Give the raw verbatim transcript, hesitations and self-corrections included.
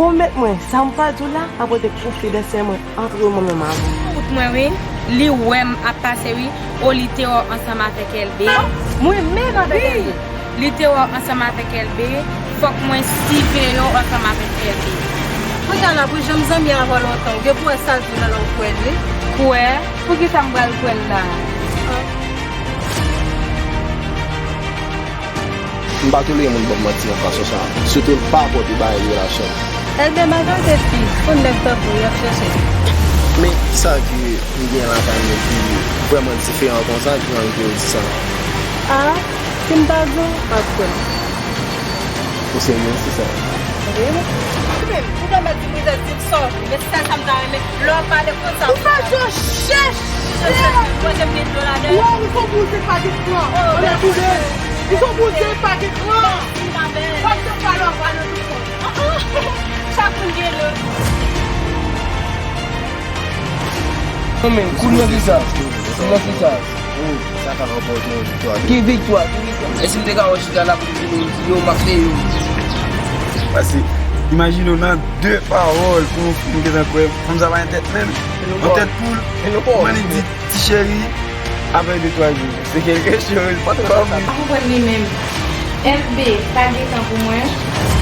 Pwomèt mwen, sa m pral di w la ap pote konfidans mwen antre mwen menm avè w. Wout mwen wi, li wè m ap pase wi, o li te wè w ansanm avèk L B. Mwen menm avèk L B? Wi, li te wè w ansanm avèk L B, fòk mwen siveye w ansanm avèk L B. Kounye a la pou janm zanmi avè w lontan, ou gen pou wè sa l di w nan lè w kwè l wi. Kwè? Poukisa m pral kwè l la? M pa tolere moun ban m manti nan fason sa a. Sitou l pa pwòp li bay relasyon l. L B, majorite fi, se nèg tankou w y ap chèche. Men sa ke m gen lakay mwen ki vrèman diferan konsa, ki fè m di sa. A, si m pa di w, m ap kwè. Ou serye, sista? Wi. Ou menm, ou genlè di m rizèz, di m sa w vle, men se sèl sa m ta renmen, lè w ap pale konsa. Ou fè je w chèch! Mwen se m gen dlo ladan. Waw, ou son bouzèt pa gen kran. Anlè boule. Ou son bouzèt pa gen kran. Mèsi, ma belle. Fòk yo pale w pale tout fò. Chak moun gen dlo. Non, men, koul nan kisa? Koul nan kisa? Sa ka ranpòte yon viktwa. Ki viktwa? Ki viktwa? E si m te ka wè chita la pou m vini, m di yo, m ap peye yo. Paske, imajine w nan de pawòl pou yon fi m gentan kwè, fanm sa pa yon tèt menm, yon tèt poul, kòman li di ti cheri, apre de twa jou, se kèlke choz, pa konprann li menm. L B pa gen tan pou mwen.